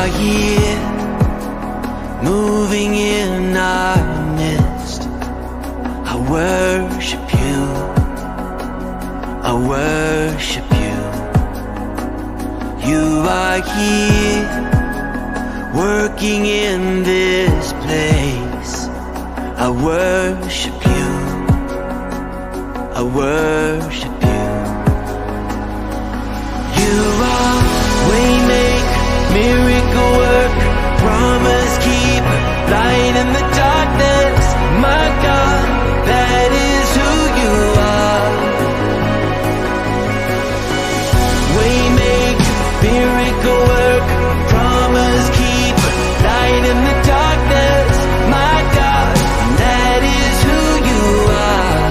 are here, moving in our midst. I worship you. I worship you. You are here, working in this place. I worship you. I worship you. You are waymaker, miracle worker, promise keeper, light in the darkness. My God, that is who you are. Waymaker, miracle worker, promise keeper, light in the darkness. My God, that is who you are.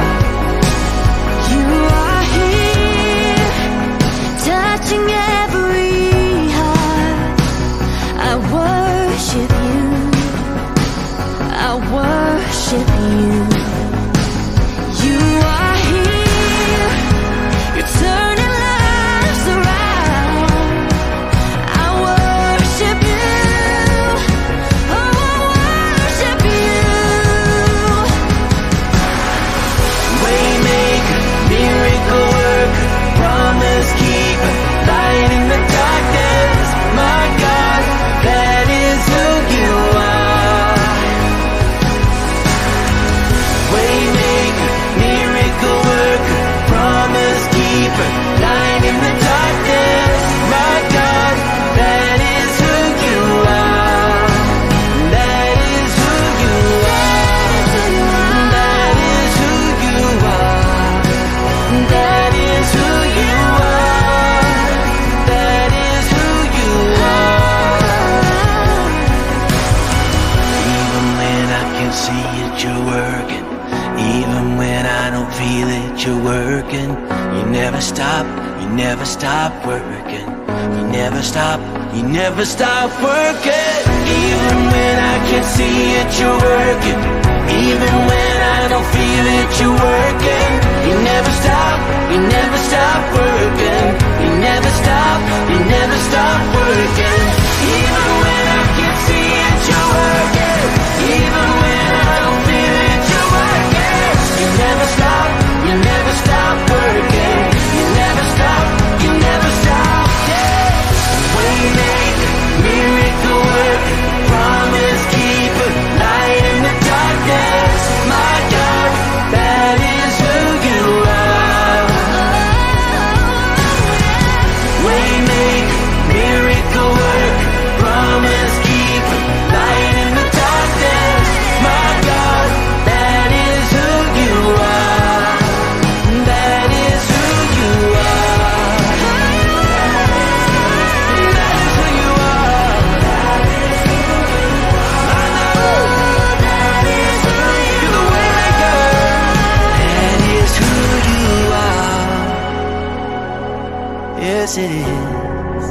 You are here, touching every heart. I worship you. I worship you. You are here. You're turning lives around. I worship you. Oh, I worship you. Waymaker, miracle worker, promise keeper, light in the darkness. My God, that is who you are. Waymaker, miracle worker, promise keeper, light in the darkness. My God, that is who you are. That is who you are. That is who you are. That is who you are. That is who you are. Even when I can see it, you're working. Even when I don't feel it, you're working. You never stop, you never stop working. You never stop, you never stop working. Even when I can't see it, you're working. Even when I don't feel it, you're working. You never stop, you never stop working. You never stop, you never stop working. Even when I can't see it, you're working. Even when I don't feel it, you're working. You never stop, you never stop working. You never stop, you never stop. Yeah. Waymaker, miracle worker, promise keeper, light in the darkness. My God, that is who you are. Waymaker, miracle worker, promise keeper, light in the darkness. My God, that is who you are. That is who you are. That is who you are. I know. You're the waymaker. That is who you are. Yes, it is.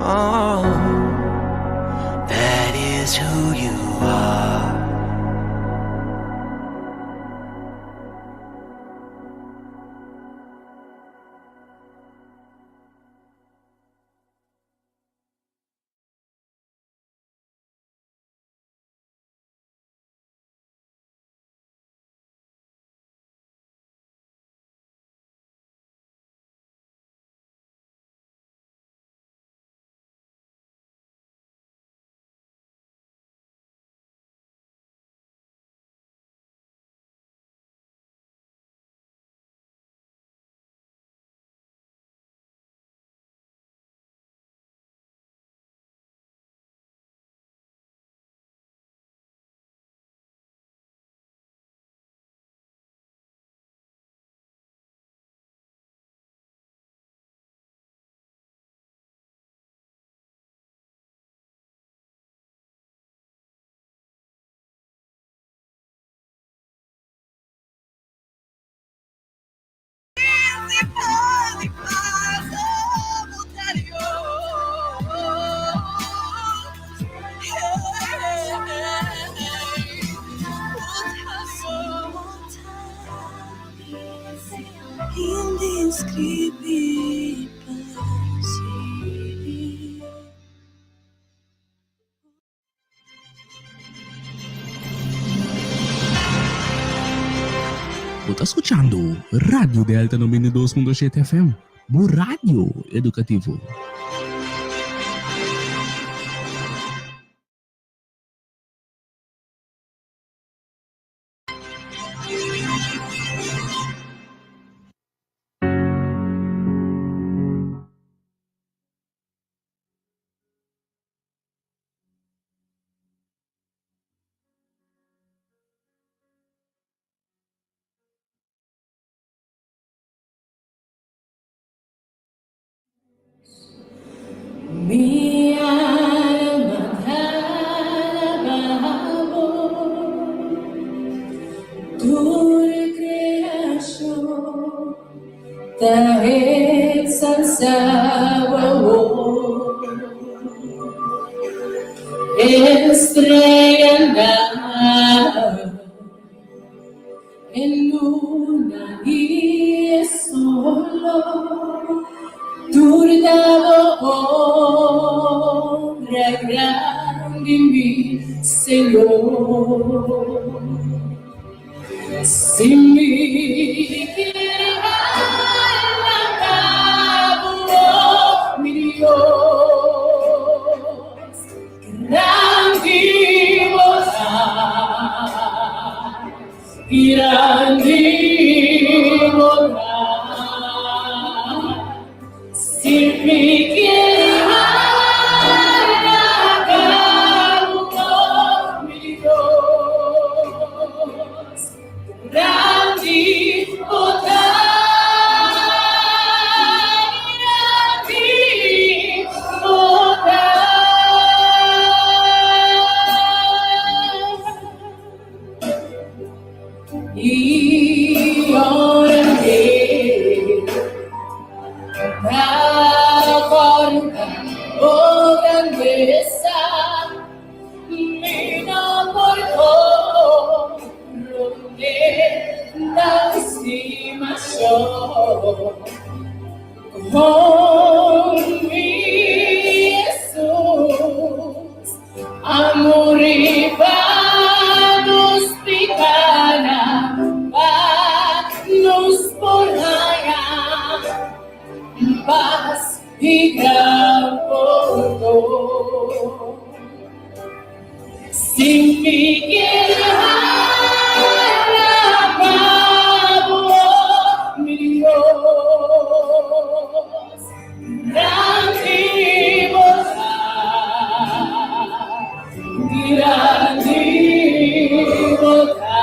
Oh, that is who you are. Hende inskribí pa sirbi. ta skuchando Radio Delta 92.7 FM, bo radio edukativo. Mi alma ta alabá bo, tur kreashon ta eksalsá bo. Estreanan, e luna i e solo, tur ta bo obra grandi, mi Señor. Si mi kier alabá bo, mi Dios, grandi bo ta, grandi bo ta. Si mi kier alabá bo, mi Dios, grandi bo ta, grandi bo ta. I ora mi ta kòrda bo grandesa, mi no por komprondé tal stimashon. Kon mi Hesus a muri pa nos pikánan, pa nos por haña pas i gran pordon. Si mi kier alabá bo, mi Dios, grandi bo ta, grandi bo ta.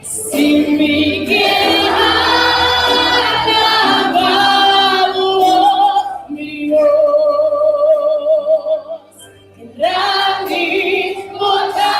Si mi kier alabá bo, mi Dios, grandi bo ta.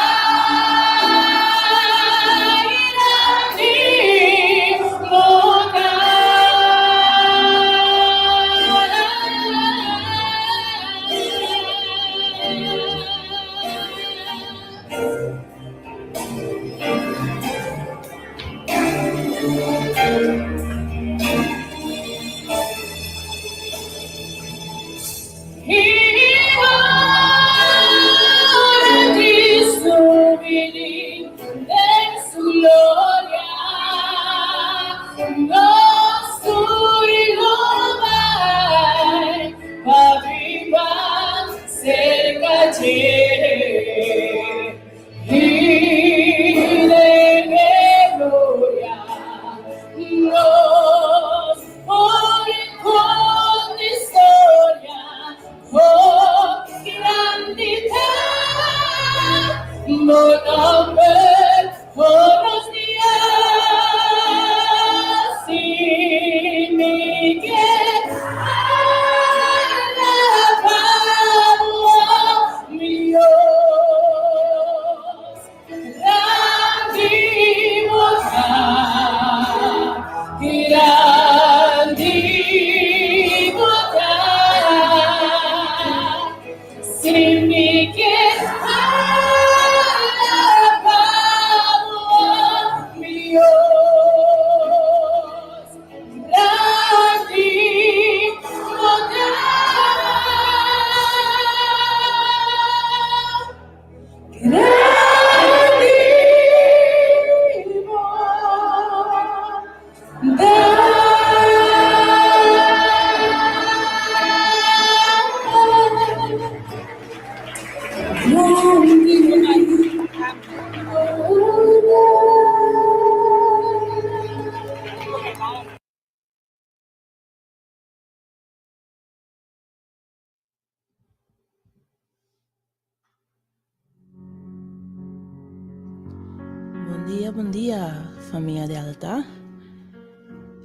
Bon dia, bon dia, famia Delta.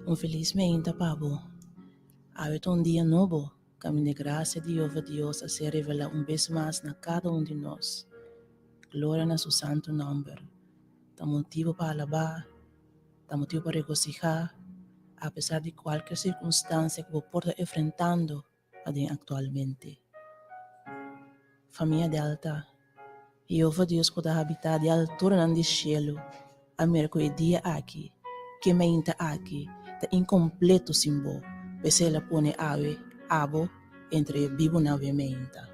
Un felis meinta pa bo. Awe ta un dia nobo, kaminda e grasia di Jehova Dios a ser revelá un bes mas na kada un di nos. Gloria na su santu nòmber. Ta motibu pa alabá, ta motibu pa regosihá, apesar di kualker sirkunstansia ku bo por ta enfrentando aden aktualmente. Famia Delta, Yehova Dios ku ta habitá di alturanan di shelu a mira ku e dia aki, ku e mainta aki, ta inkompleto sin bo, p'esei el a pone awe abo entre e bibunan awe mainta.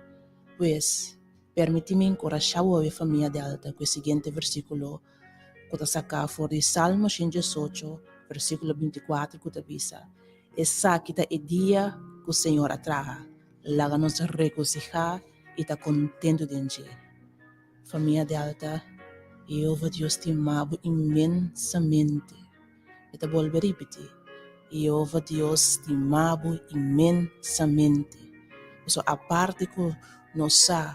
Pues, permití mi enkurashá bo awe famia Delta ku e siguiente versíkulo ku ta saká for di Salmo 118, versíkulo 24 ku ta bisa, Esaki ta e dia ku Señor a traha, laga nos regosihá i ta kontentu den dje. Famia Delta, Yehova Dios stima bo inmensamente. Mi ta bolbe ripití, Yehova Dios stima bo inmensamente. Pasobra aparte ku nos sa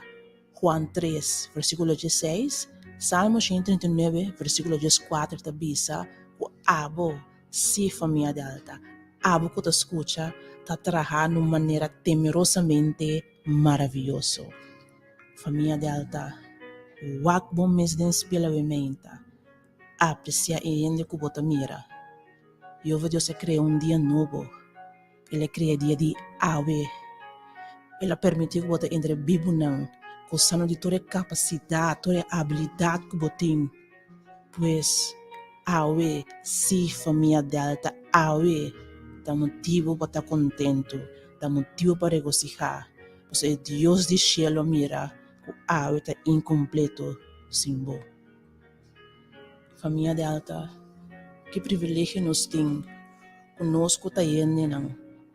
Juan tres, versíkulo dieseis, Salmo 139, versíkulo dieskuater ta bisa ku abo, Sí, famia Delta, abo ku ta skucha ta traha na un manera temerosamente maravioso. Famia Delta, wak bo mes den spiel awe meinta. Apresiá e hende ku bo ta mira. Yehova Dios a krea un dia nobo. El a krea dia di awe. El a permití ku bo ta entre bibunan, gosando di tur e kapasidat, tur e abilidat ku bo tin. Pues, awe, sí, famia Delta, awe ta motibu pa ta kontentu, ta motibu pa regosihá, pasobra e Dios di shelu a mira ku awe ta inkompleto sin bo. Famia Delta, ki privilegio nos tin ku nos ku ta hendenan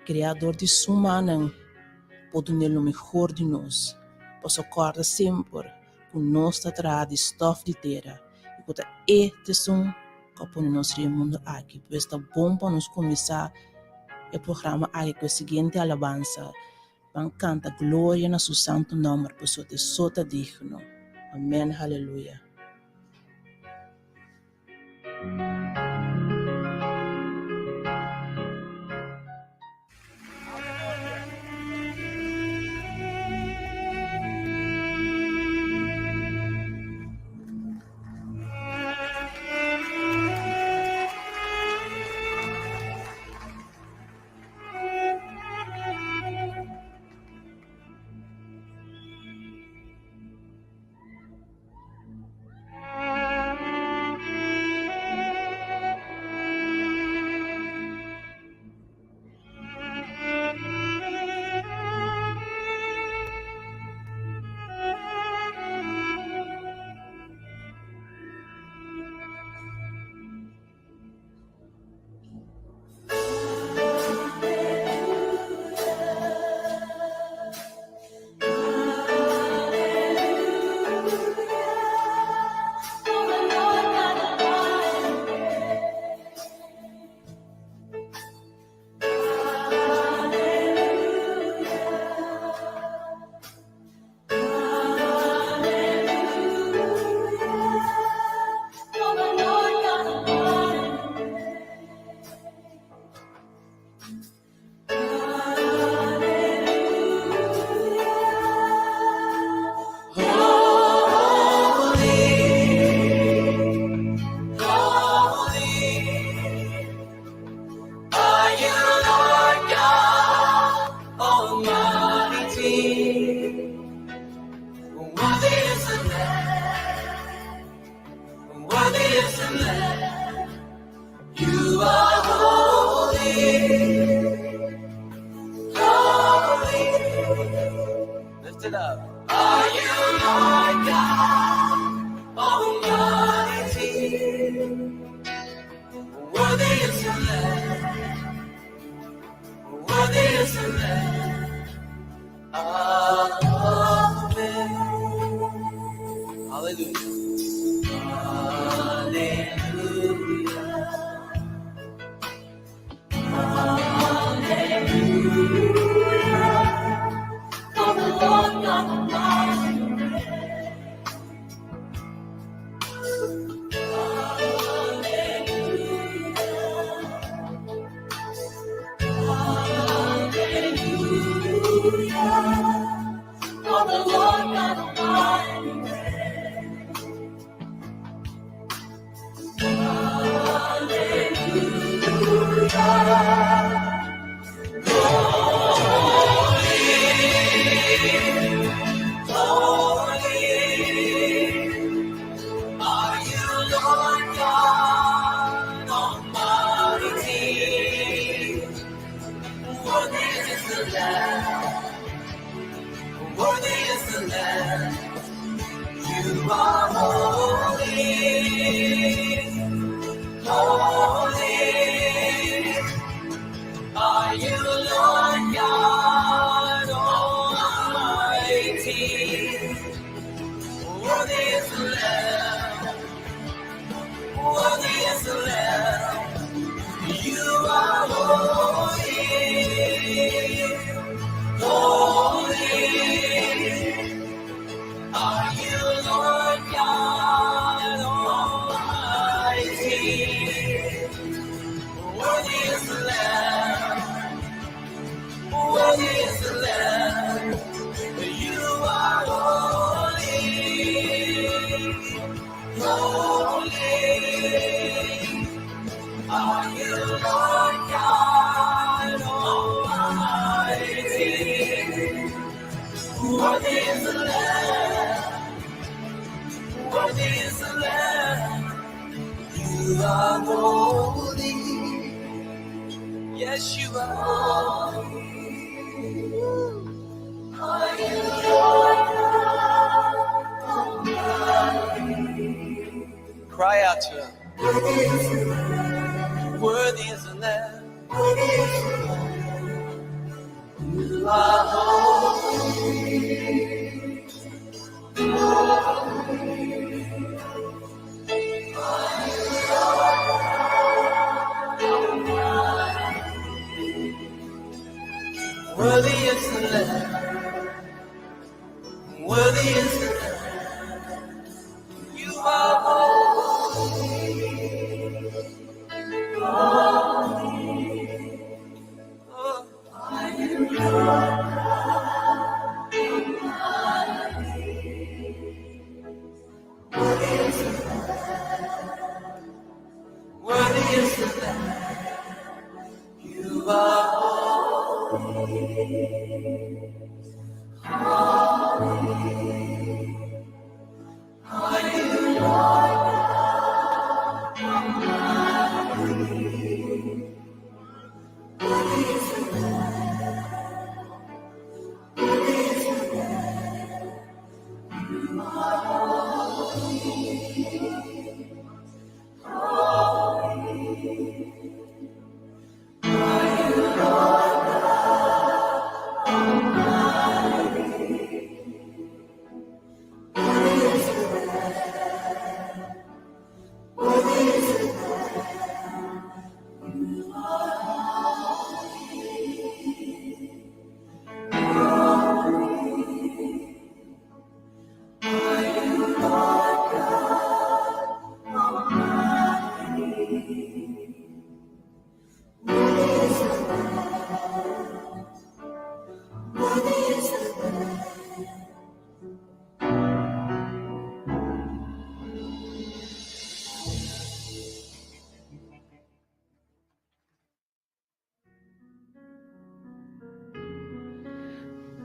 kreá dor di su mannan por dun'é lo mehor di nos, pasobra kòrda semper ku nos ta traha di stòf di tera i ku ta e t'esun ku a pone nos riba e mundu aki. Pues ta bon pa nos kuminsá e programa aki ku e siguiente alabansa, Ban kanta gloria na su santu nòmber, pasobra e so ta digno. Amèn, haleluya.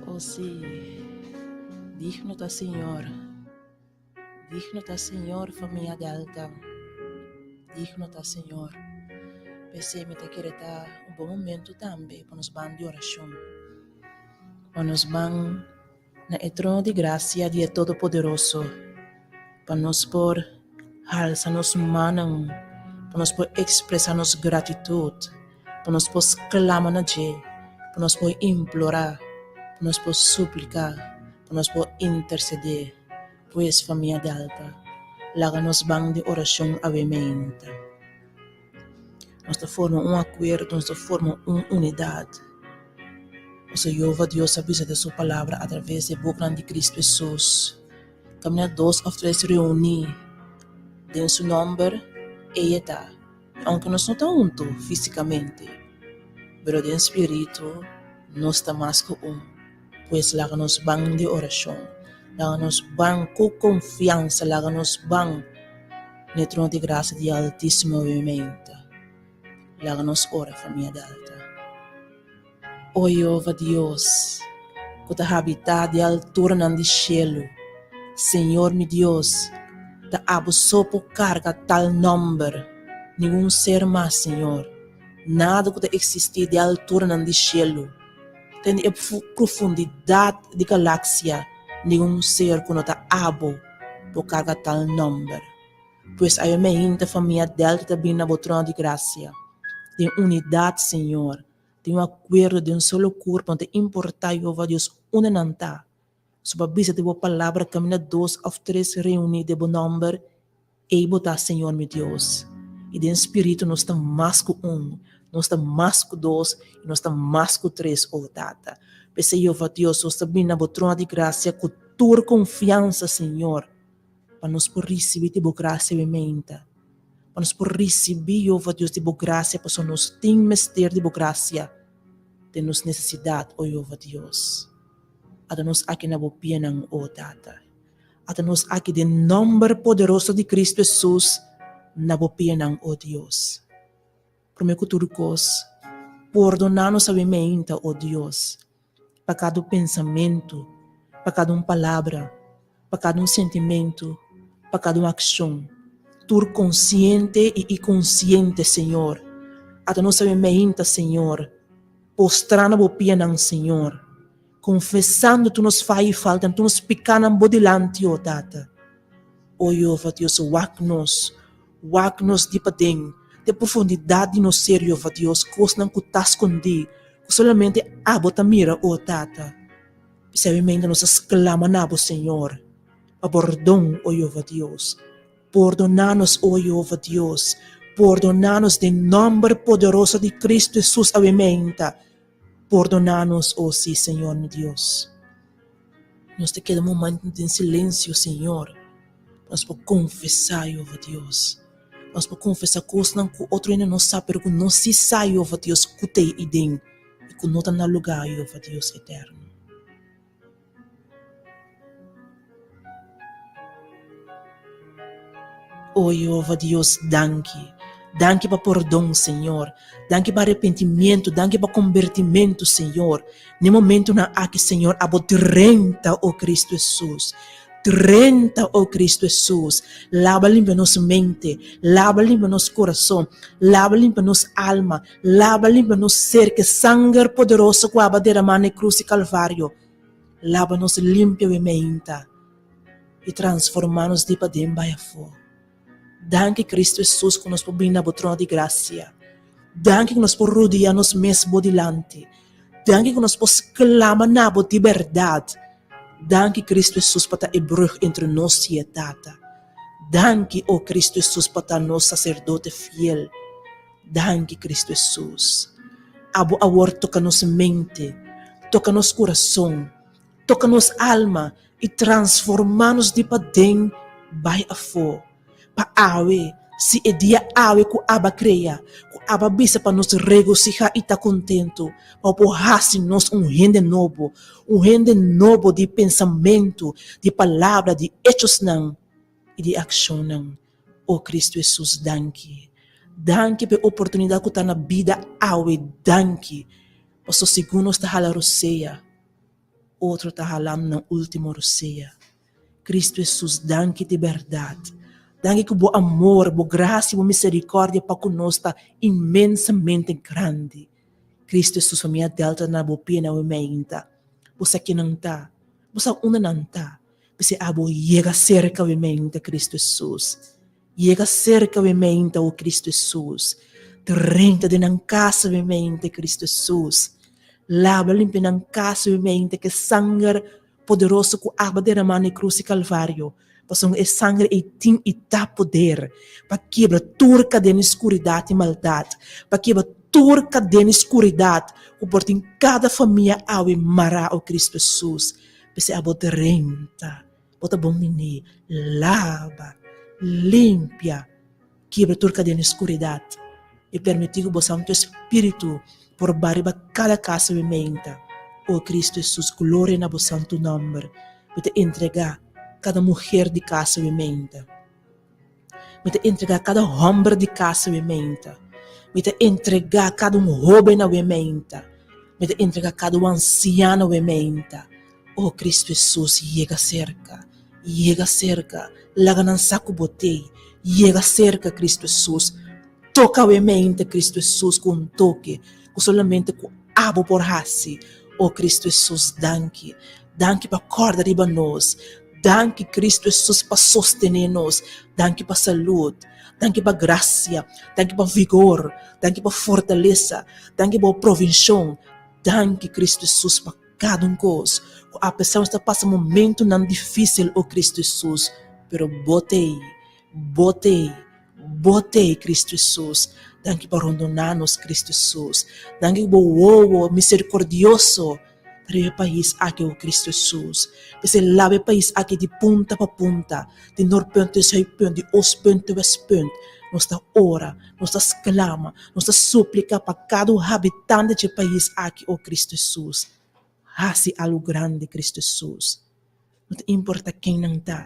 Oh sí, digno ta Señor, digno ta Señor famia Delta, digno ta Señor. P'esei mi ta kere ta un bon momento tambe pa nos ban di orashon, pa nos ban na e trono di grasia di e Todopoderoso, pa nos por halsa nos mannan, pa nos por ekspresá nos gratitut, pa nos por sklama na dje, pa nos por implorá, pa nos por supliká, pa nos por intersedé. Pues, famia Delta, laga nos ban di orashon awe meinta. Nos ta forma un akuerdo, nos ta forma un unidat. Pasobra Yehova Dios a bisa den su Palabra atraves di e bokanan di Kristu Hesus, Kaminda dos òf tres reuní den su nòmber, ei e ta. Aunke nos no ta huntu físikamente, pero den spiritu nos ta mas ku un. Pues laga nos ban di orashon, laga nos ban ku konfiansa, laga nos ban n'e trono di grasia di Altísimo obviamente. Laga nos ora, famia Delta. O Yehova Dios, ku ta habitá di alturanan di shelu, Señor mi Dios, ta abo so por karga tal nòmber, ningun ser mas, Señor, nada ku ta eksistí di alturanan di shelu, te den e profundidat di galaksia, ningun ser ku no ta abo por karga tal nòmber. Pues awe meinta famia Delta ta bini na bo trono di grasia, den unidat, Señor, den un akuerdo, den un solo kurpo, no ta importá, Jehová Dios, unda nan ta. So bo a bisa den bo palabra, kaminda dos òf tres reuní den bo nòmber, ei bo ta, Señor mi Dios. I den spiritu nos ta mas ku un, nos ta mas ku dos, i nos ta mas ku tres, o Tata. P'esei, Jehová Dios, nos ta bini na bo trono di grasia ku tur konfiansa, Señor. Pa nos por risibí di bo grasia mi meinta. Pa nos por risibí, Jehova Dios, di bo grasia, pasobra nos tin mester di bo grasia den nos nesesidat, o Jehova Dios. Ata nos aki na bo pianan, o Tata. Ata nos aki den nòmber poderoso di Kristu Hesus na bo pianan, o Dios. Promé ku tur kos, pordoná nos awe meinta, o Dios. pa kada un pensamentu, pa kada un palabra, pa kada un sentimentu, pa kada un akshon, tur konsiente i ikonsiente, Señor. Ata nos awe meinta, Señor, postrá na bo pianan, Señor, konfesando tur nos faya i faltanan, tur nos pikánan bo dilanti, o Tata. O Yehova Dios, wak nos, wak nos di paden, den profundidat di nos ser, Yehova Dios, kosnan ku ta skondí, ku solamente abo ta mira, o Tata. P'esei nos a sklama na bo, Señor, pa pordon, o Yehova Dios. Pordoná nos, o Yehova Dios, pordoná nos den nòmber poderoso di Kristu Hesus awe meinta. Pordoná nos, o sí, Señor mi Dios. Nos ta keda un momento den silensio, Señor, pa nos por konfesá, Yehova Dios. Pa nos por konfesá kosnan ku otro hende no sa, pero ku nos sí sa, Yehova Dios, ku ta ei den i ku no ta na lugá, Yehova Dios eterno. O Yehova Dios, danki. Danki pa pordon, Señor. Danki pa arepentimiento, danki pa kombertimentu, Señor. N'e momentunan aki, Señor, abo drenta, o Cristo Hesus. Drenta, o Cristo Hesus. Laba limpia nos mente, laba limpia nos kurason, laba limpia nos alma, laba limpia nos ser, ke sanger poderoso ku abo a deramá n'e krus di Kalvario, laba nos limpia we meinta i transformá nos di paden bai afó. Danki Cristo Hesus ku nos por bini na bo trono di grasia. Danki ku nos por rodia nos mes bo dilanti. Danki ku nos por sklama na bo di bèrdat. Danki Cristo Hesus pa ta e brug entre nos i e Tata. Danki, o Cristo Hesus, pa ta nos saserdote fiel. Danki Cristo Hesus. Abo awor toka nos mente, toka nos kurason. Toka nos alma i transformá nos di paden bai afó. Pa awe, sí, e dia awe ku Abba krea, ku Abba bisa pa nos regosihá i ta kontentu, pa bo por hasi nos un hende nobo, un hende nobo di pensamentu, di palabra, di echosnan i di akshonnan. O Kristu Hesus, danki. Danki pa e oportunidat ku ta na bida awe, danki. Pasobra segun nos ta hala rosea, Otro ta halando nan ultimo rosea. Cristo Hesus, danki di berdad. Danki cu bo amor, bo gracia y bo misericordia pa cu nos ta inmensamente grandi. Cristo Hesus, famia Delta na bo pia na awe meinta. Bo sa ken nan ta. Bo sa unda nan ta. P'esei abo yega cerca awe meinta, Cristo Hesus. Yega serka we mente, o Cristo Hesus. Drenta den nan casa we mente, Cristo Hesus. Laba limpia nan casa we mente, ke sanger poderoso ku aba derama na e cruz di Calvario. Pasobra e sanger ei tin i ta poder pa kebra tur kadena di skuridat i maldat, pa kebra. tur kadena di skuridat ku por tin kada famia awe mará, o Kristu Hesus. P'esei abo drenta, bo ta bon bini, laba, limpia, kibra tur kadena di skuridat i permití ku bo Santu Espíritu por ba riba kada kas awe meinta. O Kristu Hesus, gloria na bo santu nòmber. Mi ta entregá kada muher di kas awe meinta. Mi ta entregá kada hòmber di kas awe meinta. Mi ta entregá kada un hóben awe meinta. Mi ta entregá kada un ansiano awe meinta. O Kristu Hesus, yega serka, yega serka, laga nan sa ku bo t'ei. Yega serka, Kristu Hesus. Toka awe meinta, Kristu Hesus, ku un toke ku solamente ku abo por hasi. O Kristu Hesus, danki. Danki pa kòrda riba nos. Danki, Kristu Hesus, pa sostené nos. Danki pa salud. Danki pa grasia. Danki pa vigor. Danki pa fortalesa. Danki pa bo provinshon. Danki, Kristu Hesus, pa kada un kos. Ku apesar nos ta pasa momentunan difísil, o Kristu Hesus, pero bo t'ei. Bo t'ei. Bo t'ei, Kristu Hesus. Danki pa rondoná nos, Kristu Hesus. Danki ku bo wowo miserikordioso ta riba e pais aki, o Kristu Hesus. P'esei laba e pais aki di punta pa punta, di norpunt te zuidpunt, di oostpunt te westpunt. Nos ta ora, nos ta sklama, nos ta supliká pa kada un habitante dje pais aki, o Kristu Hesus. Hasi algu grandi, Kristu Hesus. No ta importa ken nan ta,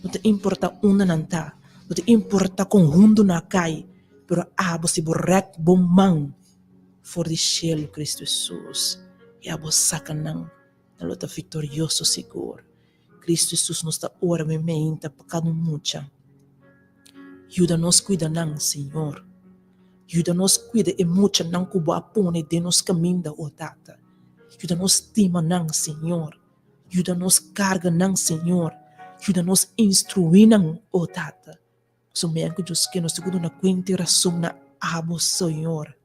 no ta importa unda nan ta, no ta importa kon hundu nan a kai, pero abo si bo rèk bo man for di shelu, Kristu Hesus, i abo saka nan, nan lo ta viktorioso sigur. Kristu Hesus, nos ta ora meimeinta pa kada un mucha. Yuda nos kuida nan, Señor. Yuda nos kuida e muchanan ku bo a pone den nos kaminda, o Tata. Yuda nos stima nan, Señor. Yuda nos karga nan, Señor. Yuda nos instruí nan, o Tata. Pasobra mañana ku Dios ke nos tin ku duna kuenta i rason na abo, Señor.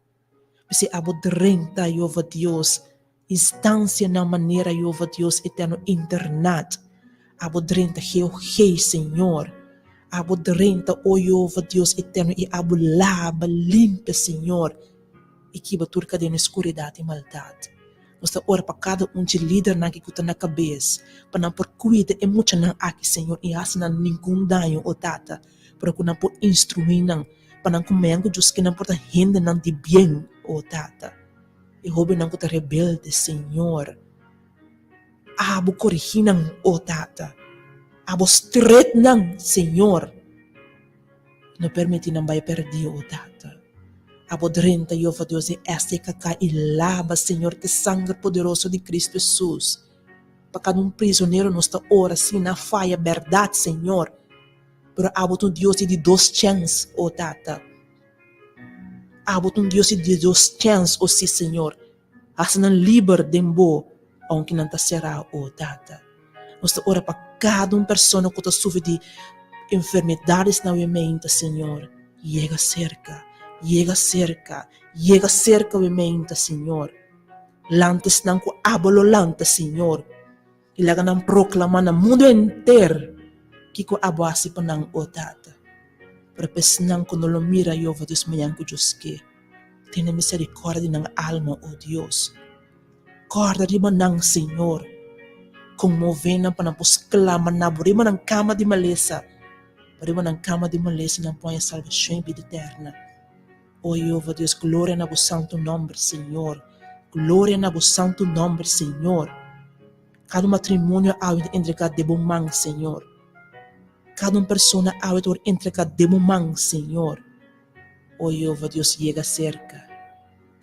P'esei abo drenta, Jehová Dios, instansianan manera, Jehová Dios eterno, internat. Abo drenta GOG, Señor. Abo drenta, o Jehová Dios eterno, i abo laba, limpia, Señor, i kiba tur kadena di skuridat i maldat. Nos ta ora pa kada un dje lidernan aki ku ta na kabes, pa nan por kuida e muchanan aki, Señor, i hasi nan ningun daño, o Tata, pero ku nan por instruí nan, pa nan kumean ku Dios ke nan por ta hendenan di bien, o Tata. E hóbennan ku ta rebelde, Señor, abo korigí nan, o Tata. Abo stret nan, Señor. No permití nan bai pèrdí, o Tata. Abo drenta, Jehová Dios di SKK, i laba, Señor, ku e sanger poderoso di Cristo Hesus. Pa kada un prizonero nos ta ora, si nan a faya bèrdat, Señor. Pero abo ta un Dios di di dos chèns, o Tata. Abo ta un Dios di di dos chèns, o sí, Señor. Hasi nan liber den bo, aunke nan ta será, o Tata. Nos ta ora pa kada un persona ku ta sufri di enfermedades na awe meinta, Señor. Yega serka, yega serka, yega serka awe meinta, Señor. Lanta esnan ku abo lo lanta, Señor, i laga nan proklamá na mundu henter kiko abo hasi pa nan, o Tata. Pero pa esnan ku no lo mira Jehová Dios mañan ku Dios ke. Tene misericordia di nan alma, o Dios. Corda riba nan, Señor. Conmove nan pa nan por sclama na bo riba nan cama di malesa, pa riba nan cama di malesa nan por haña salvacion i bida eterna. O Jehova Dios, gloria na bo santo nomber, Señor. Gloria na bo santo nomber, Señor. Cada matrimonio awe ta entrega den bo man, Señor. Cada un persona awe ta word entrega den bo man, Señor. O Jehova Dios, yega serka.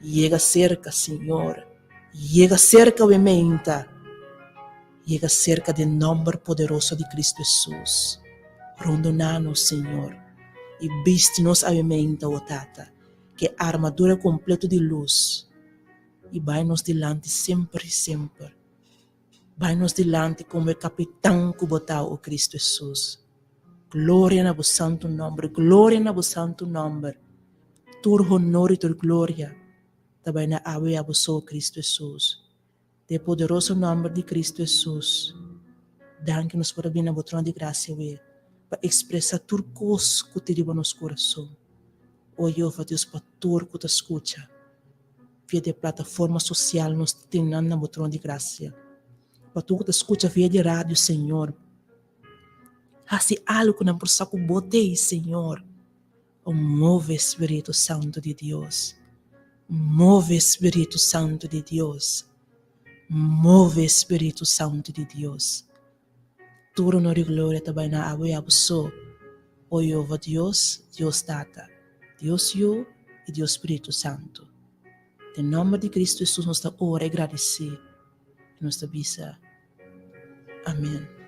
Yega serka, Señor. Yega serka we meinta. Yega serka den nomber poderoso di Cristo Hesus. Rondona nos, Señor, i bisti nos awe meinta, o Tata, ke armadura kompleto di lus, i bai nos dilanti semper i semper. Bai nos dilanti komo e kapitan ku bo ta, o Cristo Hesus. Gloria na bo santu nomber, gloria na bo santu nomber. Tur honor i tur gloria ta bai na abo i abo so, Cristo Hesus. Den e poderoso nomber di Cristo Hesus, danki nos por a bini na bo trono di gracia awe pa expresa tur cos cu tin riba nos curason. O Jehova Dios, pa tur cu ta scucha. Via di e plataforma sosial nos ta tene nan na bo trono di grasia. Pa tur ku ta skucha via di radio, Señor, hasi algu ku nan por sa ku bo t'ei, Señor. O move, Spiritu Santu di Dios. Move, Spiritu Santu di Dios. Move, Spiritu Santu di Dios. Tur honor i gloria ta bai na abo i abo so, o Jehová Dios, Dios Tata, Dios Yu i Dios Spiritu Santu. Den nòmber di Kristu Hesus nos ta ora i gradisí i nos ta bisa, Amèn.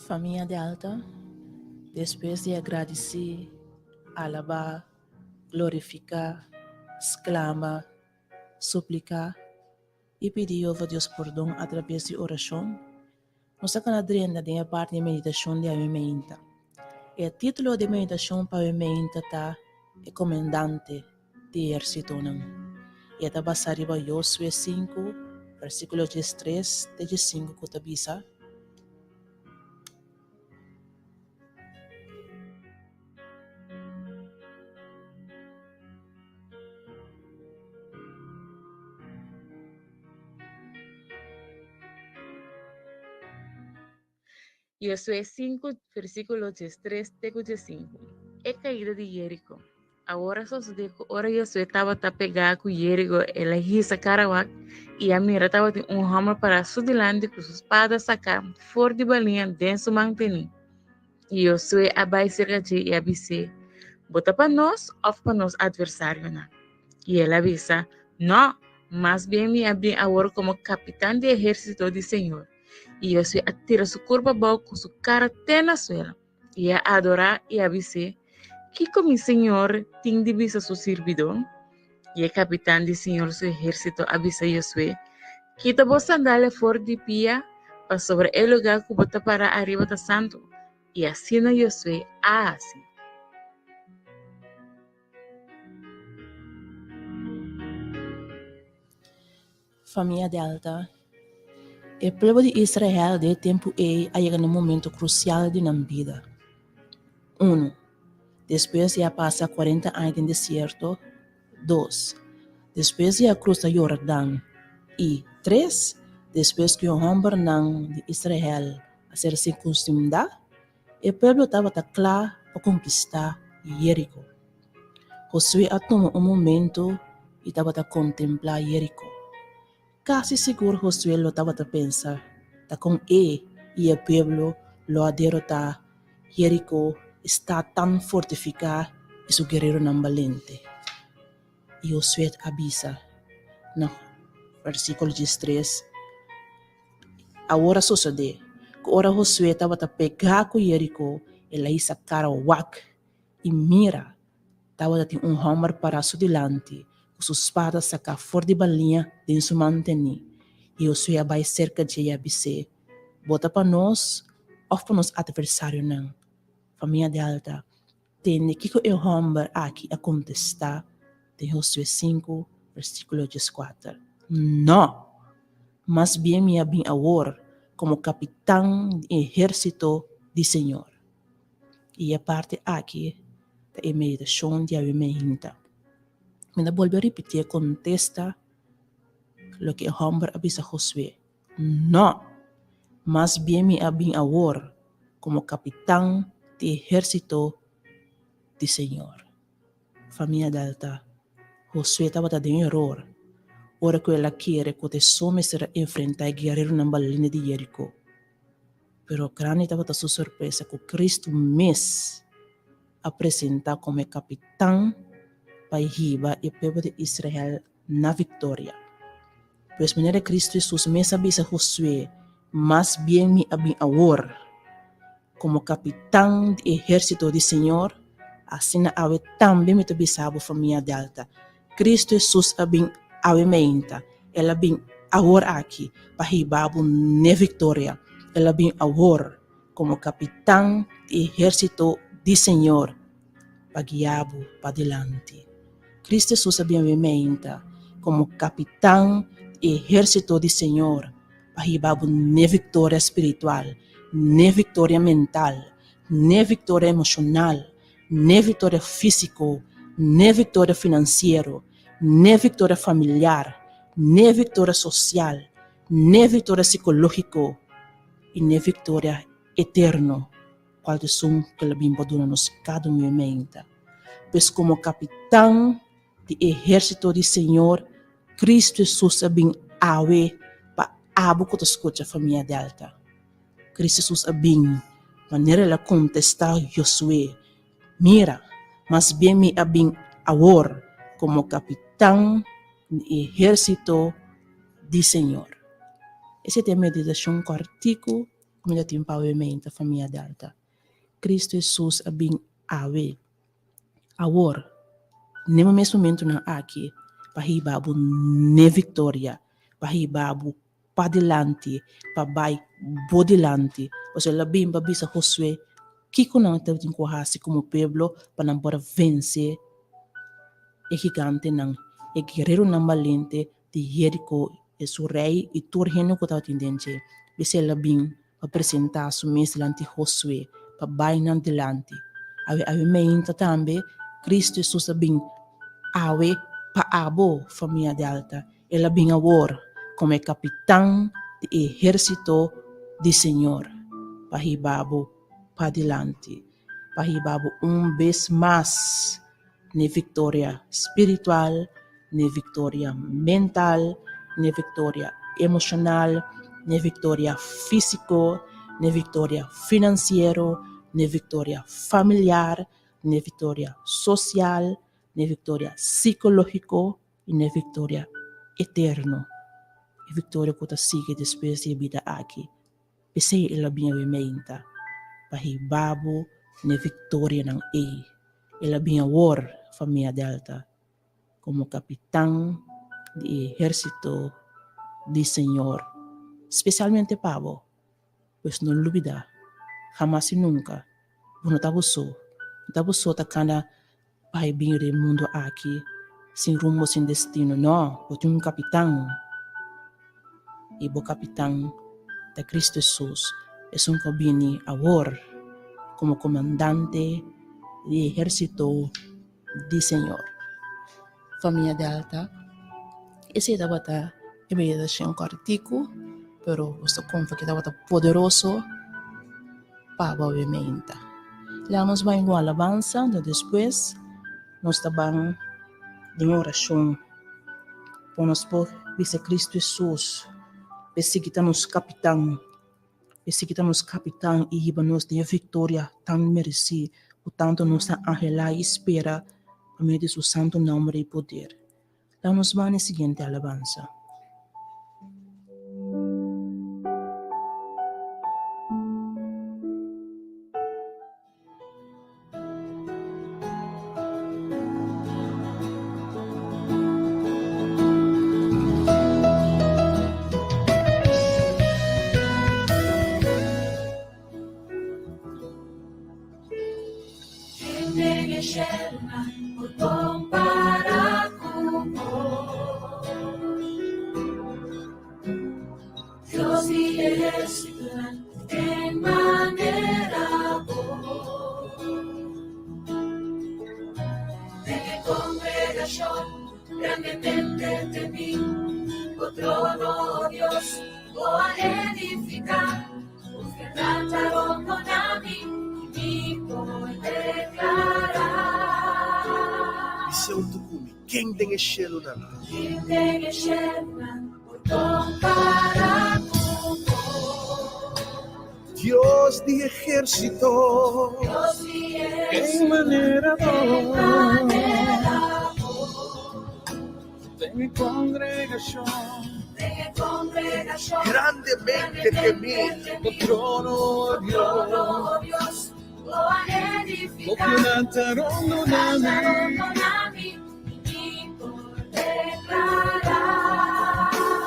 Famia Delta, despues di a gradisí, alabá, glorifiká, sklama, supliká i pidi Yehova Dios pordon atrabes di orashon, nos ta kana drenta den e parti di meditashon di awe meinta. E título di e meditashon pa awe meinta ta E Komendante di Ehérsitonan i e ta basá riba Yosue sinku, versíkulo diestres te diesinku ku ta bisa, Josué 5, versíkulo 13 te ku 15. E kaida di Jeriko. Awor a sosodé ku ora Josué tabata pegá ku Jeriko, el a hisa kara wak i a mira tabatin un hòmber pará su dilanti ku su spada saká for di baliña den su man tení. I Josué a bai serka dje i a bis'é, Bo ta pa nos òf pa nos atversarionan? I el a bisa, Nò, mas bien mi a bin awor komo kapitan di ehérsito di señor. I Josué a tira su kurpa abou ku su kara te na suela, i a adorá i a bis'é, Kiko mi señor tin di bisa su sirbidó? I e kapitan di señor su ehérsito a bisa Josué, Kita bo sandalia for di pia, pasobra e lugá ku bo ta pará ariba ta santu. I asina Josué a hasi. Famia Delta, E pueblo di Israel den e tempu ei a yega na un momento krusial di nan bida. Unu, despues di a pasa kuarenta aña den desierto. Dos, despues di a krusa Yordan. I tres, despues ku e hòmbernan di Israel a ser sirkunsimdá, e pueblo tabata kla pa konkistá Yeriko. Josué a tuma un momento i tabata kontemplá Yeriko. Kasi sigur Josué lo tabata pensa ta kon e i e pueblo lo a derotá Yeriko, e stat tan fortifiká i su guereronan balente. I Josué a bisa na versíkulo diestres, Awor a sosodé ku ora Josué tabata pegá ku Jerikó, el a hisa kara wak, i mira, tabata tin un hòmber pará su dilanti ku su spada saká for di baliña den su man tení. I Josué a bai serka dje i a bis'é, Bo ta pa nos òf pa nos atversarionan? Famia Delta, tende kiko e hòmber aki a kontestá den Josué sinku, versíkulo dieskuater, Nò! Mas bien mi a bin awor komo kapitan di ehérsito di Señor. I e parti aki ta e meditashon di awe meinta. Mi ta bolbe ripití e kontesta loke e hòmber a bisa Josué, Nò! Mas bien mi a bin awor komo kapitan di ehérsito di Señor. Famia Delta, Josué tabata den eror ora ku el a kere ku ta e so mester a enfrentá e guereronan balente di Jerikó. Pero grandi tabata su sorpresa ku Kristu mes a presentá komo e kapitan pa hiba e pueblo di Israel na viktoria. Pues manera Kristu Hesus mes a bisa Josué, Mas bien mi a bin awor komo kapitan di ehérsito di Señor, asina awe tambe mi ta bisa bo famia Delta, Kristu Hesus a bin awe meinta, el a bin awor aki pa hiba bo n'e viktoria, el a bin awor komo kapitan di ehérsito di Señor pa guia bo padilanti. Cristo Hesus a bin awe meinta komo kapitan di ehérsito di Señor pa hiba bo n'e viktoria spiritual, n'e viktoria mental, n'e viktoria emoshonal, n'e viktoria físiko, n'e viktoria finansiero, n'e viktoria familiar, n'e viktoria sosial, n'e viktoria sikológiko i n'e viktoria eterno. Cual ta esun cu el a bin pa duna nos cada un menta. Pues como capitan di ehercito di Señor, Cristo Jesus a bin awe pa abo cu ta scucha famia Delta. Cristo Jesus a bin manera el a contesta Josué, Mira, mas bien mi a bin awor como capitan di ehercito di Señor. Esei ta e meditacion cortico. Mi ta tin pa awe-meinta famia Delta. Cristo Jesus a bin awe, awor, n'e mes momentunan aki, pa hiba bo n'e victoria, pa hiba bo padilanti, pa bai bo dilanti. Pasobra el a bin pa bisa Josué kiko nan tabatin ku hasi komo pueblo pa nan por a vense e gigantenan, e guereronan balente di Jeriko e su rei i tur hende ku tabatin den dje. P'esei el a bin pa presentá su mes dilanti Josué, pa bai nan dilanti. Awe awe meinta tambe, Kristu Hesus a bin awe pa abo, famia Delta. El a bin awor komo e kapitan di e ehérsito di Señor pa hiba bo padilanti, pa hiba bo un bes mas n'e viktoria spiritual, n'e viktoria mental, n'e viktoria emoshonal, n'e viktoria físiko, n'e viktoria finansiero, n'e viktoria familiar, n'e viktoria sosial, n'e viktoria sikológiko i n'e viktoria eterno, e viktoria ku ta sigui despues di e bida aki. P'esei el a bin awe meinta, pa hiba bo n'e viktorianan ei. El a bin awor, famia Delta, komo kapitan di e ehérsito di Señor, spesialmente pa bo. Pues no lubidá, hamas i nunka, bo no ta bo so. No ta bo so ta kanda bai bin riba e mundu aki sin rumbo, sin destino. No, bo tin un kapitan. I bo kapitan ta Kristu Hesus, esun ku a bini awor komo komandante di e ehérsito di Señor. Famia Delta, esei tabata e meditashon kòrtiku, pero nos ta konfia ku e tabata poderoso pa bo awe meinta. Laga nos bai un alabansa, anto despues nos ta ban den orashon pa nos por bisa Kristu Hesus pa e sigui ta nos kapitan, e sigui ta nos kapitan i hiba nos den e viktoria tan meresí ku tantu nos ta anhelá i spera pa medio di su santu nòmber i poder. Laga nos ban e siguiente alabansa. Bis'é un tukumi, Ken den e shelunan? Dios di ehérsito, Ken manera bo? Den e kongregashon. Grandemente temí. Bo trono, o Dios. Bo piedad ta rondona mi.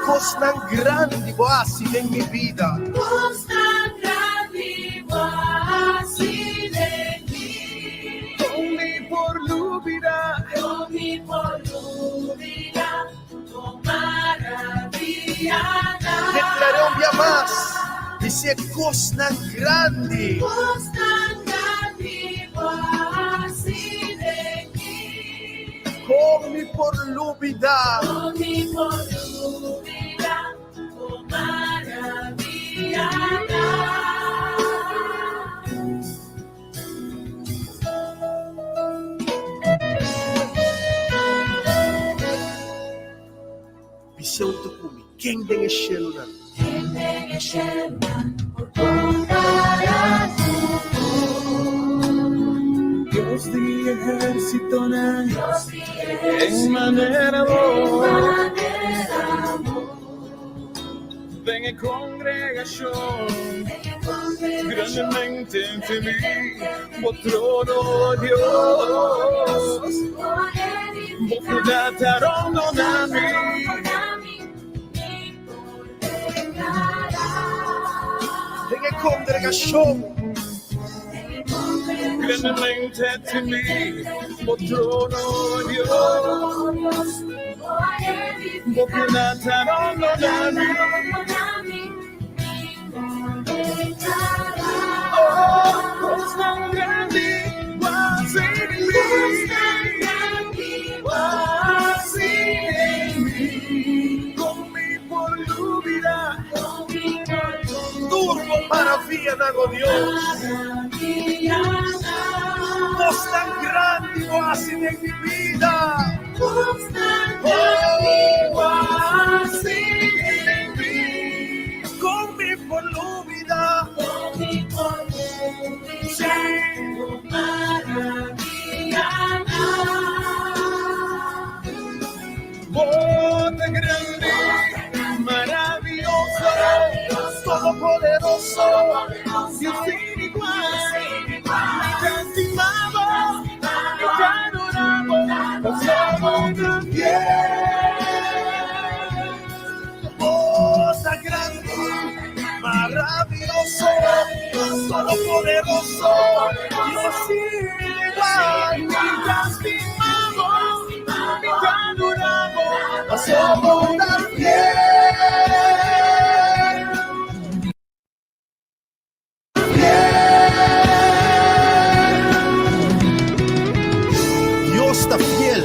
Kosnan grandi bo a hasi den mi bida. Kon mi por lubida. Deklar'é un bia mas, bis'é kosnan grandi. Kon mi por lubidá? Bis'é un tukumi, ken den e shelunan? Dios di ehérsitonan, ken manera bo? Den e kongregashon, grandemente temí bo trono, o Dios. Bo piedad ta rondona mi. Den e kongregashon. Grandemente temí bo trono, o Dios. Bo piedad ta rondona mi. Oh, kosnan grandi bo a hasi den mi. Bo a hasi den mi. Kon mi por lubida. Tur bo maravianan, o Dios. Kosnan grandi bo a hasi den mi bida. Con mi por lubida. Bo ta grandi, maravioso, Todopoderoso, Dios sin igual. Mi ta stima bo, mi ta adora bo, pasobra bo ta fiel. Bo ta grandi, maravioso, Todopoderoso, Dios sin igual. Mi ta stima bo, mi ta adora bo, Pasobra bo ta fiel. Dios ta fiel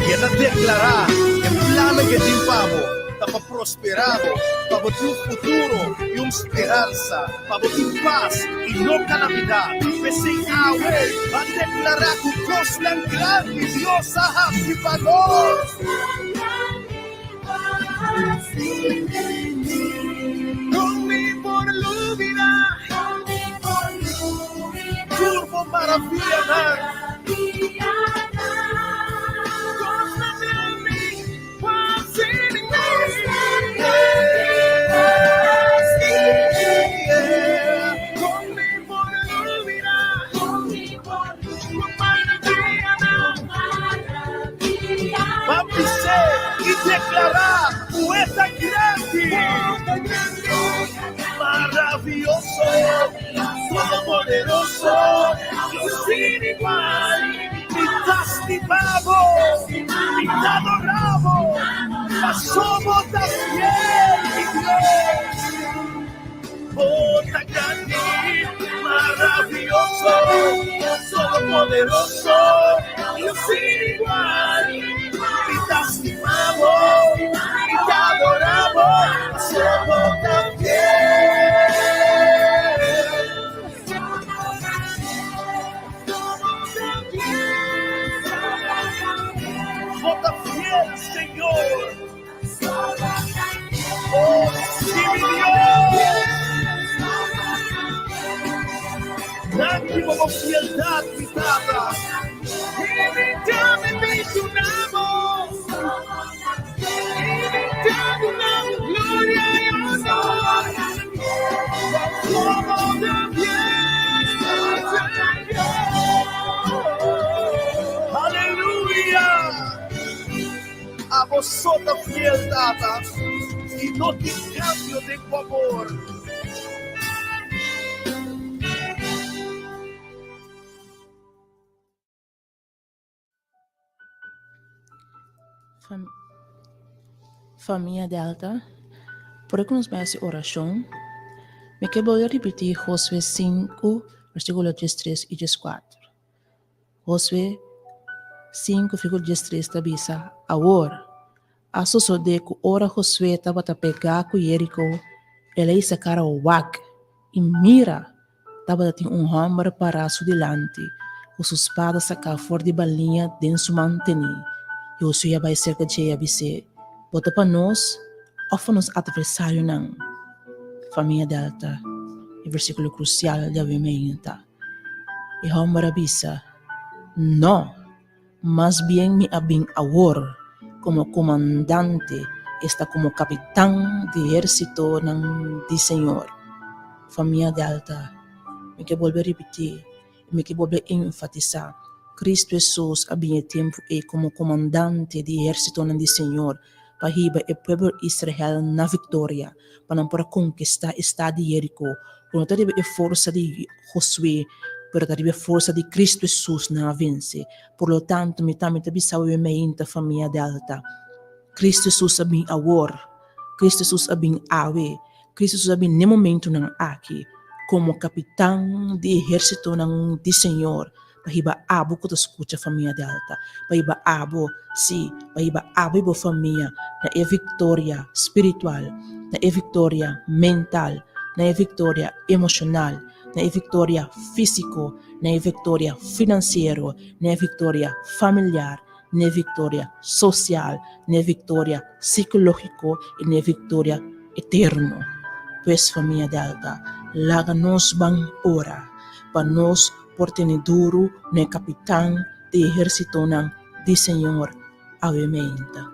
i e ta deklará e plannan ku e tin pa bo ta pa prosperá bo, pa bo tin un futuro i un speransa, pa bo tin pas i no kalamidat. P'esei awe bo a deklará ku kosnan grandi Dios a hasi pa nos. Con mi por lubida. Tur bo maravianan. deklará ku e ta grandi, maravioso, todopoderoso, Dios sin igual. Mi ta stima bo, mi ta adorá bo, paso bo ta fiel, mi Dios. Bo ta grandi, maravioso, todopoderoso, Dios sin igual. Mi ta stima bo, mi ta adora bo, paso bo ta fiel. Bo ta fiel, Señor. Oh, sí, mi Dios. Danki pa bo fieldad, mi Tata. I mi ta bendiciona bo. I mi ta duna bo gloria i honor. Pasobra bo ta fiel, Señor. Aleluya. Abo so ta fiel, Tata, i no tin kambio den bo amor. Famia Delta, por ku nos bai hasi orashon, mi ke bolbe ripití Josué 5, versíkulo 13 i 14. Josué 5, versíkulo 13 ta bisa, Awor, a sosodé ku ora Josué tabata pegá ku Jeriko, el a hisa kara wak, i mira, tabata tin un hòmber pará su dilanti, ku su spada saká for di baliña den su man tení. Josué a bai serka dje i a bis'é, Bo ta pa nos òf pa nos atversarionan? Famia Delta, e versíkulo krusial di awe meinta. E hòmber a bisa, Nò, mas bien mi a bin awor komo komandante, esta komo kapitan di ehérsitonan di Señor. Famia Delta, mi ke bolbe ripití i mi ke bolbe enfatisá, Kristu Hesus a bin e tempu ei komo komandante di ehérsitonan di Señor pa hiba e pueblo Israel na viktoria, pa nan por a konkistá e stat di Jeriko, ku no ta riba e forsa di Josué, pero ta riba e forsa di Kristu Hesus nan a vense. Por lo tanto, mi tambe ta bisa awe meinta, famia Delta, Kristu Hesus a bin awor, Kristu Hesus a bin awe, Kristu Hesus a bin n'e momentunan aki komo kapitan di ehérsitonan di Señor pa hiba abo ku ta skucha famia Delta, pa hiba abo, sí, pa hiba abo i bo famia na e viktoria spiritual, na e viktoria mental, na e viktoria emoshonal, na e viktoria físiko, na e viktoria finansiero, na e viktoria familiar, na e viktoria sosial, na e viktoria sikológiko i na e viktoria eterno. Pues famia Delta, laga nos ban ora pa nos por tene duru na e kapitan di ehérsitonan di Señor awe meinta.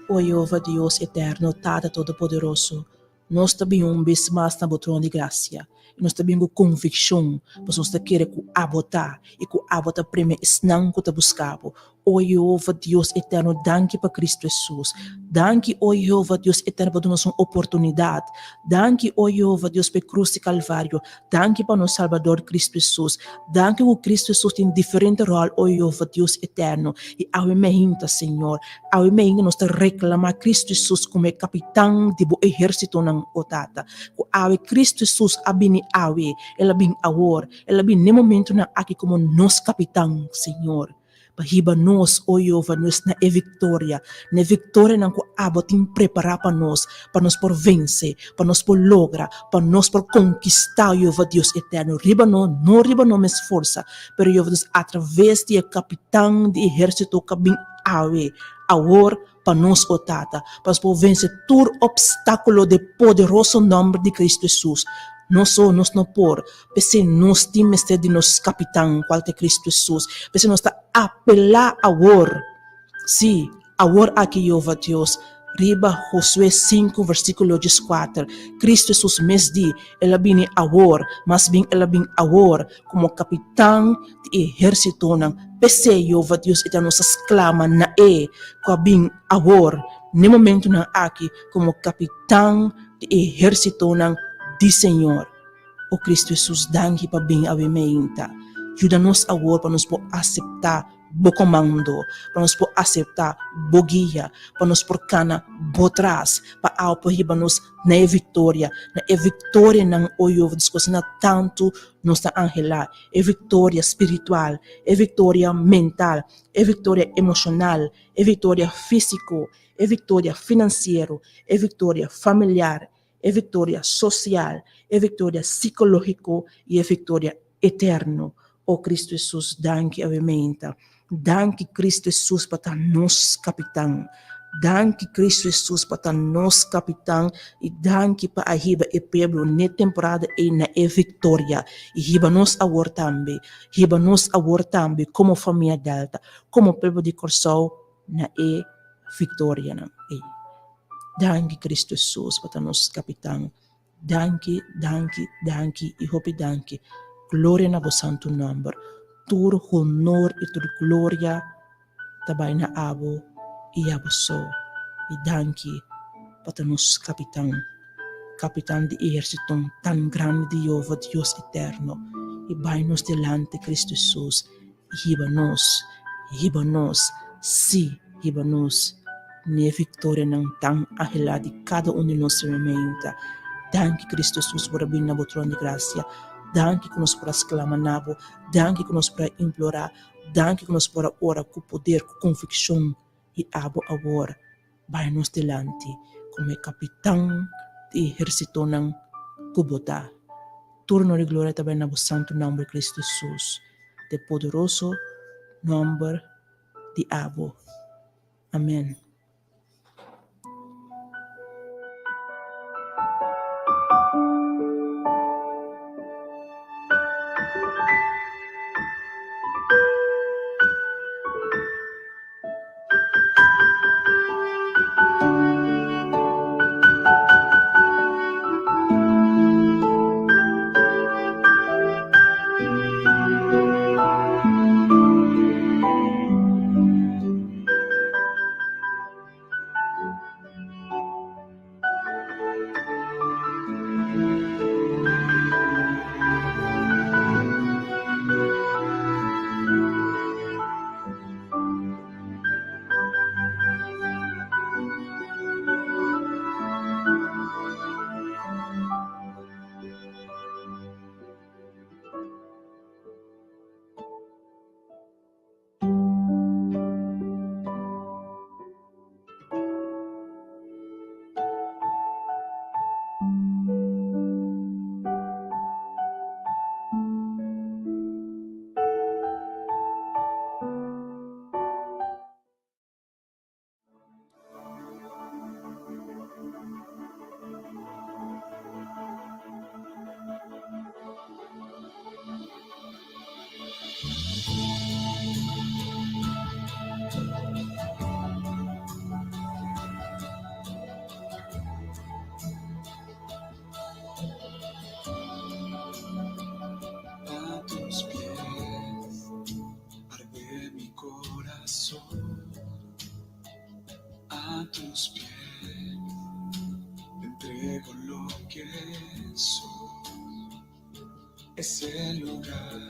O Jehova Dios eterno, Tata Todopoderoso, nos ta bin un bes mas na bo trono di grasia, i nos ta bin ku konvikshon, pasobra nos ta kere ku abo ta, i ku abo ta premia esnan ku ta buska bo. O Jehova Dios eterno, danki pa Cristo Hesus. Danki, o Jehova Dios eterno, pa duna nos un oportunidad. Danki, o Jehova Dios, pa e cruz di Calvario. Danki pa nos Salbador Cristo Hesus. Danki cu Cristo Hesus tin diferente rol, o Jehova Dios eterno. Y awe meinta, Señor, awe meinta nos ta reclama Cristo Hesus como e capitan di bo ehercitonan, o Tata. Cu awe Cristo Hesus a bini awe, El a bin awor, El a bin n'e momentonan aki como nos capitan, Señor. Pa hiba nos, o Jehova, nos na e viktoria, na e viktorianan ku abo tin prepará pa nos, pa nos por vense, pa nos por logra, pa nos por konkistá, Jehova Dios eterno, riba no, no riba no mes forsa, pero Jehova Dios, atraves di e kapitan di ehérsito ku a bin awe, awor, pa nos, o Tata, pa nos por vense tur opstákulo den poderoso nòmber di Kristu Hesus. Nos so nos no por, p'esei nos tin mester di nos Kapitan, kual ta Kristu Hesus. P'esei nos ta apelá awor, sí, awor aki, Jehová Dios. Riba Josué 5 versíkulo 14, Kristu Hesus mes di, El a bini awor, mas bien el a bin awor, komo kapitan di ehérsitonan. P'esei, Yehova Dios e ta nos a sklama na e ku a bin awor, n'e momentunan aki, komo kapitan di ehérsitonan di Señor. O Kristu Hesus, danki pa bin awe meinta. Yuda nos awor pa nos por aseptá Bo komando, pa nos por aseptá Bo guia, pa nos por kana Bo tras, pa Abo por hiba nos na e viktoria, na e viktorianan, o Yehova Dios, ku asina tantu nos ta anhelá, e viktoria spiritual, e viktoria mental, e viktoria emoshonal, e viktoria físiko, e viktoria finansiero, e viktoria familiar, e viktoria sosial, e viktoria sikológiko i e viktoria eterno. O Kristu Hesus, danki awe meinta. Danki Kristu Hesus pa ta nos kapitan. Danki Kristu Hesus pa ta nos kapitan i danki pa a hiba e pueblo n'e temporada ei na e viktoria. I hiba nos awor tambe. Hiba nos awor tambe komo famia Delta, komo pueblo di Kòrsou na e viktorianan ei. Danki Kristu Hesus pa ta nos kapitan. Danki, danki, danki i hopi danki. Gloria na bo santu nòmber. Tur honor i tur gloria ta bai na abo i abo so. I danki pa ta nos kapitan, kapitan di ehersiton tan grandi di Yehova Dios eterno. I bai nos dilanti Kristu Hesus i hiba nos, hiba nos, sí, hiba nos n'e viktorianan tan anhelá di kada un di nos remeinta. Danki, Kristu Hesus, por a bini na bo tron di grasia. Danki ku nos por a sklama na bo. Danki ku nos por a implorá. Danki ku nos por a ora ku poder, ku konvikshon, i abo awor bai nos dilanti komo e kapitan di ehersitonan ku bo ta. Tur honor i gloria ta bai na bo santu nòmber, Kristu Hesus, den poderoso nòmber di abo. Amen. A tus pies arde mi corazón, a tus pies te entrego lo que soy. Es el lugar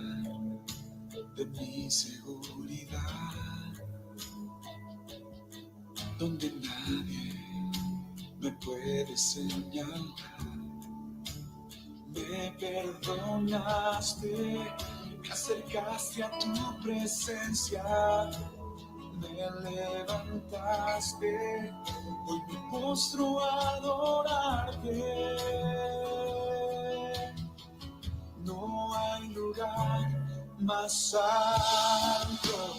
de mi seguridad, donde nadie me puede señalar. Me perdonaste, me acercaste a tu presencia, me levantaste, hoy me postro a adorarte. No hay lugar más alto,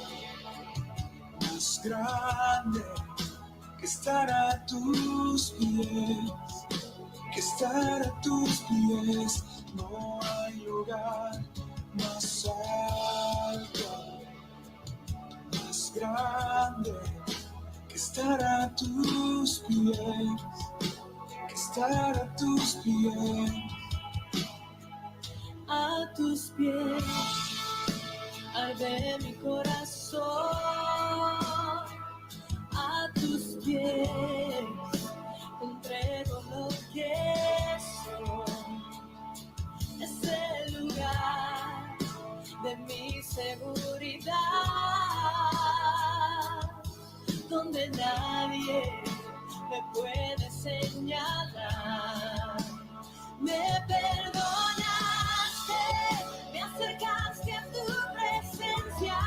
más grande que estar a tus pies, que estar a tus pies. No hay lugar más alto, más grande. Estar a tus pies, estar a tus pies. A tus pies arde mi corazón, a tus pies entrego lo que soy. Es el lugar de mi seguridad, donde nadie me puede señalar. Me perdonaste, me acercaste a tu presencia,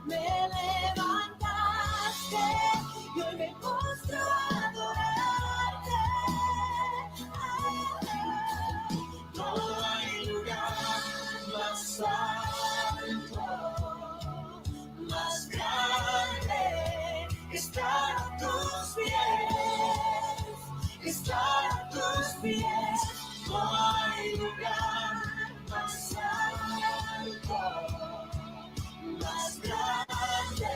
me levantaste y hoy me postro a adorarte. No hay lugar más alto, más grande que estar a tus pies, estar a tus pies. No hay lugar más alto, más grande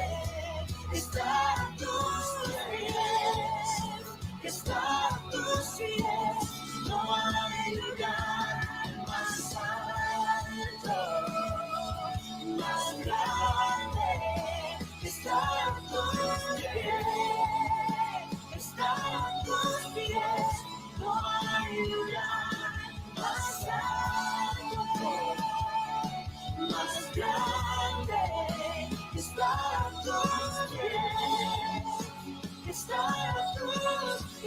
que estar a tus pies, que estar a tus pies. No hay lugar más alto, más grande que estar a tus pies, estar a tus pies. No hay lugar más alto, más grande que estar a tus pies, que estar a tus pies. Y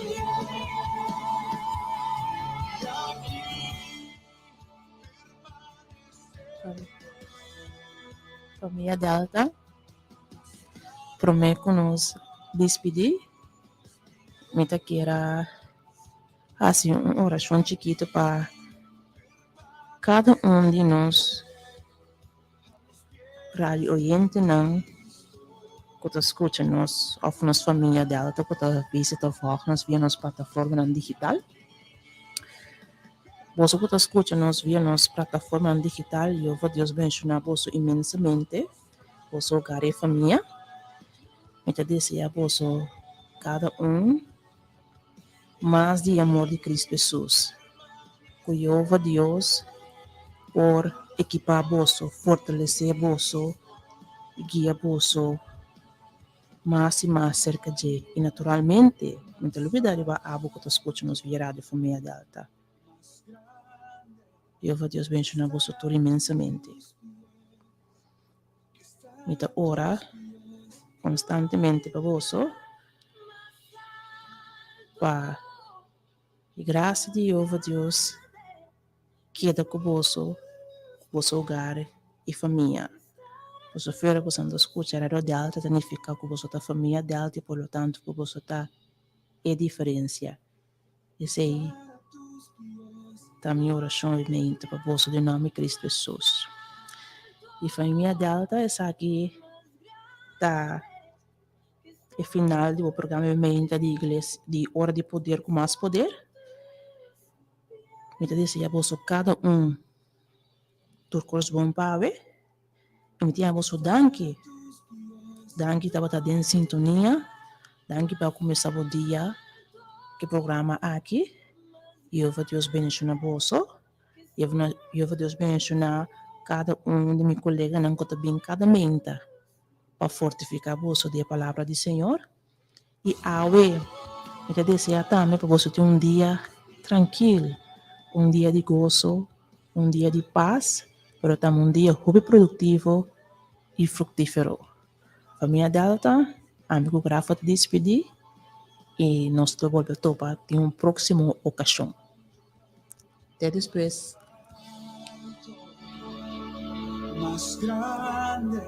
aquí Famia Delta, promé ku nos despedí, mi ta kier a hasi un orashon chikitu pa kada un di nos radio oyentenan ku ta skucha nos òf nos famia Delta ku ta visita òf vòlg nos via nos plataformanan digital. Boso ku ta skucha nos via nos plataformanan digital, Jehová Dios benshoná boso inmensamente, boso hogar i famia. Mi ta deseá boso kada un mas di e amor di Cristo Hesus. Ku Jehová Dios por ekipá boso, fortalesé boso i guia boso mas i mas serka dje. I naturalmente, mi ta lubidá riba abo ku ta skucha nos via Radio Famia Delta. Jehová Dios benshoná boso tur inmensamente. Mi ta ora konstantemente pa boso pa e grasia di Jehová Dios keda ku boso, ku boso hogar i famia. Boso fera ku boso ta skucha Radio Delta ta nifiká ku boso ta famia Delta i por lo tanto ku boso ta e diferensia. Esei ta mi orashon i mente pa boso den nòmber di Kristu Hesus. I famia Delta esaki ta e final di bo programa di meinta di iglesia di Ora di Poder ku Mas Poder. Mi ta desea boso kada un tur kos bon pa awe. I mi ta yama boso danki. Danki tabata den sintonia. Danki pa kuminsá bo dia ku e programa aki. Yehova Dios bendishoná boso. Yehova Dios bendishoná kada un di mi koleganan ku ta bin kada meinta pa fortifiká boso di e palabra di Señor. I awe mi ta deseá tambe pa boso tin un dia trankil, un dia di goso, un dia di pas, pero tambe un dia hopi produktivo i fruktífero. Famia Delta, ami ku Grafa ta dispidí i nos ta bolbe topa den un próksimo okashon. Te despues. Mas grande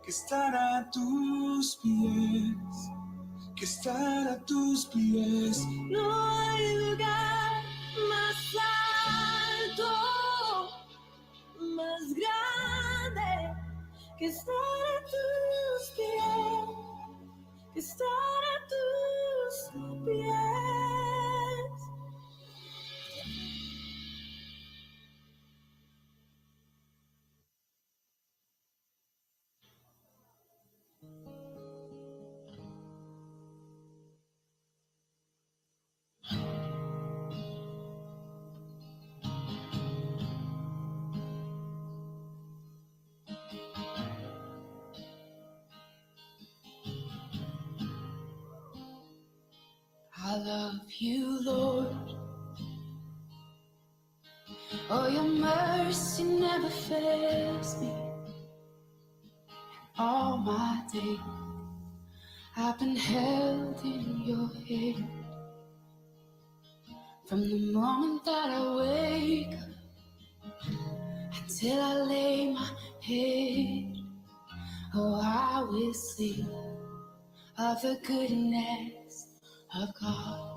que estar a tus pies, que estar a tus pies. No hay lugar más alto, más grande que estar a tus pies, que estar a tus pies. I love you, Lord. Oh, your mercy never fails me. All my days I've been held in your hand. From the moment that I wake up until I lay my head, oh, I will sing of the goodness of God.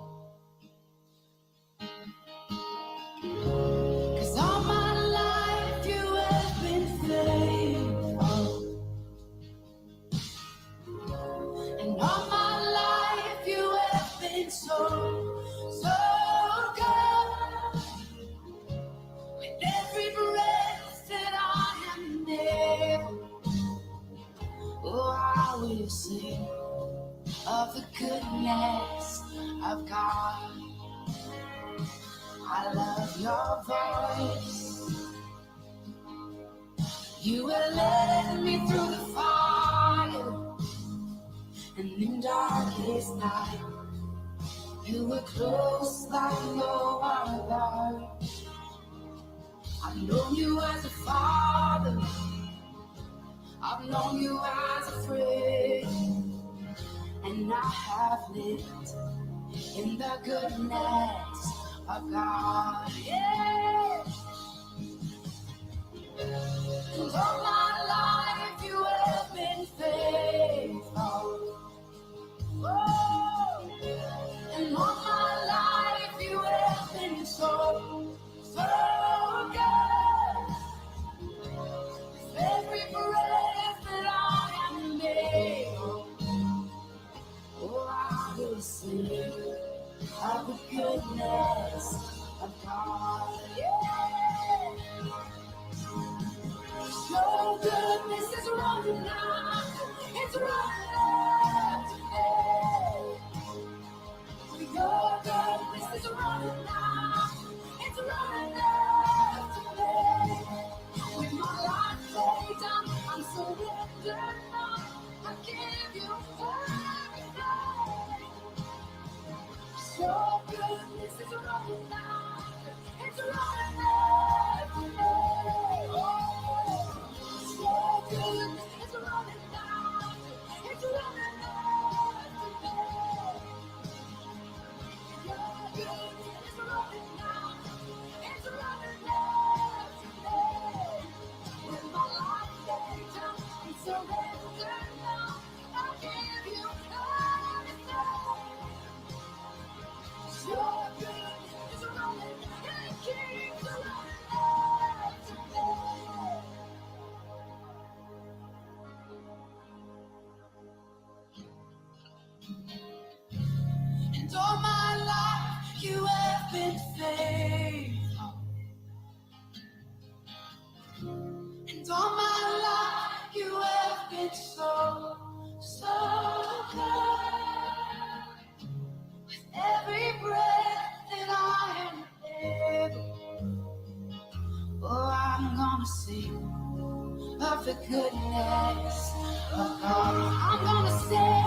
'Cause all my life you have been faithful. And all my life you have been so, so good. With every breath that I am able, oh, I will sing of the goodness of God. I love your voice. You have led me through the fire and in darkest night. You were close like no other. I've known you as a father. I've known you as a friend. And I have lived in the goodness of God. Yeah. And all my life you have been faithful. Oh, and all my life you have been so, so good. With every breath that I am able, oh, I will sing of the goodness of God. Yeah. Your goodness is running after, it's running after me. Your goodness is running after, it's running after me. With my life laid down, I'm surrendered now. I give you everything. Your goodness is running after, it's running after me. Oh, your goodness is running after, it's running after me. Your goodness is running after, it's running after me. With my life laid down and surrendered now, I give you everything. Your goodness is running, it keeps running after me. And all my life you have been faithful. And all my life you have been so, so good. With every breath that I am able, oh, I'm gonna sing of the goodness of God. I'm gonna sing.